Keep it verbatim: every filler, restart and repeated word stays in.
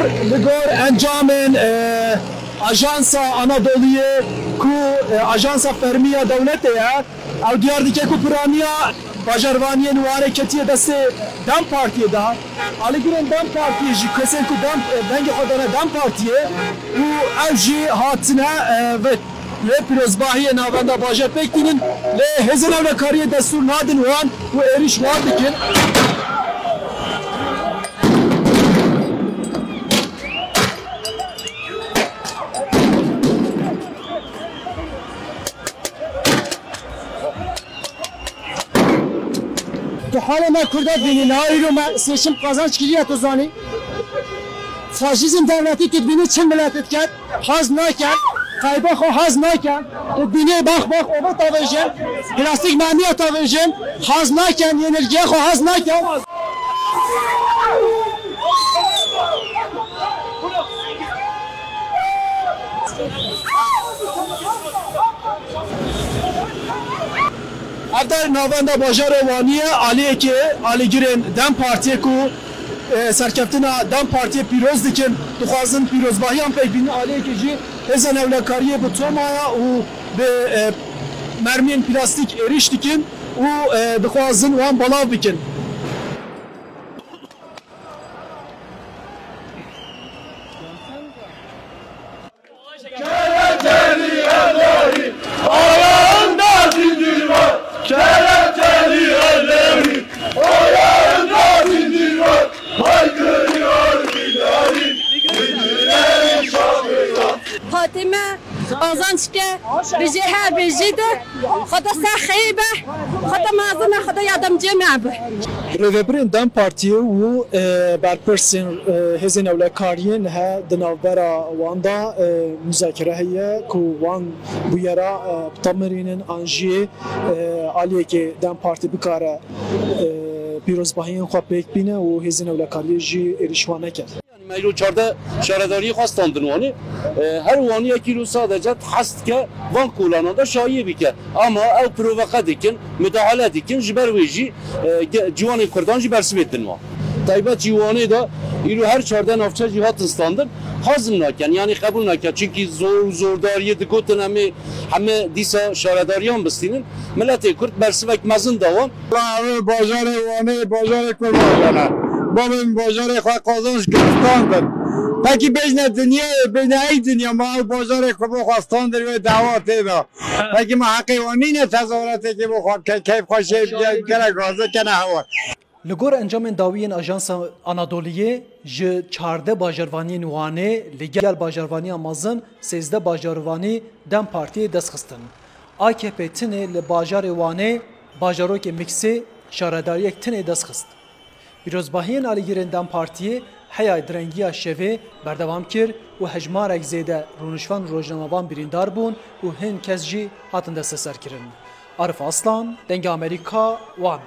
Li gor encamên, e, Ajansa Anadoliyê ku, e, ajansa fermî ya dewletê ye, ew diyar dike ku piraniya bajarvaniyên Wanê ketiye destê DEM Partiyê de. Alîgirên DEM Partiyê jî kesên ku DEM, e, dengê xwe dane DEM Partiyê û ew jî hatine, e, ve Lê pîrozbahiyê navenda bajar pêk tînin, lê hêzên ewlekariyê destûr nadin wan û êrîş wan dikin. Tu halê me Kurda dibînî, niha îro me seçim qazanç kiriye, tu zanî. Faşîzm dewletî tu dibînî çi milet diket, hez naken, qeyba xwe hez naken. Tu dibînî bax bax ova tavêjin, plastîk mermiya tavêjin, hez naken, yenilgiya xwe hez naken. Ev der navenda bajarê Wanî ye, aliyekê alîgirên DEM Partiyê ku, e, serkeftina DEM Partiyê pîroz dikin, dixwazin pîrozbahiyan pêk bînin, aliyekê jî hêzên ewlekariyê bi Tomaya û bi, e, mermiyên plastîk êrîş dikin û, e, dixwazin wan belav bikin. Kelepçeli elleri ayağında zincir var. Kelepçeli elleri ayağında zincir var. Haykırıyor Bilal'in zincirleri çalıyor. Fatime Qazançke bijî her bijî de. Xweda ser xeyî be. Xweda mazin e, Xweda yardımcı me be. Rêvebirên DEM Partiyê û, e, berpirsên, e, hêzên ewlekariyê niha di navbera wan de, e, muzakere heye ku wan bûyera, e, bitemirînin an jî, e, aliyekê DEM Partî bikare, e, pîrozbahiyên xwe pêk bîne û hêzên ewlekariyê jî êrîş wan neke. Yanî me îro çardeh şaredariyê xwe standin Wanê. E, her Waniyek îro sadece hest dike van kolanan de şahiyê bike. Ama ew provoke dikin, müdahale dikin, ji ber wê jî, e, ge-, ciwanên Kurdan jî bersivê din wan. Taybet jî Wanê de îro her çardeh navçe jî hatin standin. Hazm nakin, yanî qebûl nakin. Çimkî zor û zordariyê digotin em ê heme dîsa şaredariyan bistînin. Miletê Kurd bersivek mezin da wan. Wala ev bajarê Wanê, bajarê kurmajan e. Babên bajarê xwe qazanç kir, standin. Pekî bêjne dinyayê, bêjne ey dinya, ma ew bajarê xwe bo xwe standin wê dawa tê de. Pekî ma heqê wan nîne tezahuretekê bo xwe ke-, keyf xwe şê bike, gelek razî kene hewa. Li gor encamên dawî yên Ajansa Anadoliyê, ji çardeh bajarvaniyên Wanê li gel bajarvaniya mezin sêzdeh bajarvanî DEM Partiyê dest xistin. A K P tinê li bajarê Wanê, bajarokê Miksê, şaredariyek tinê dest xist. Pîrozbahiyên alîgirên DEM Partiyê heya direngiya şevê berdewam kir û hejmarek zêde rûniştvan û rojnamevan birîndar bûn û hin kes jî hatin desteserkirin. Arif Aslan, Dengê Amerîka, Wan.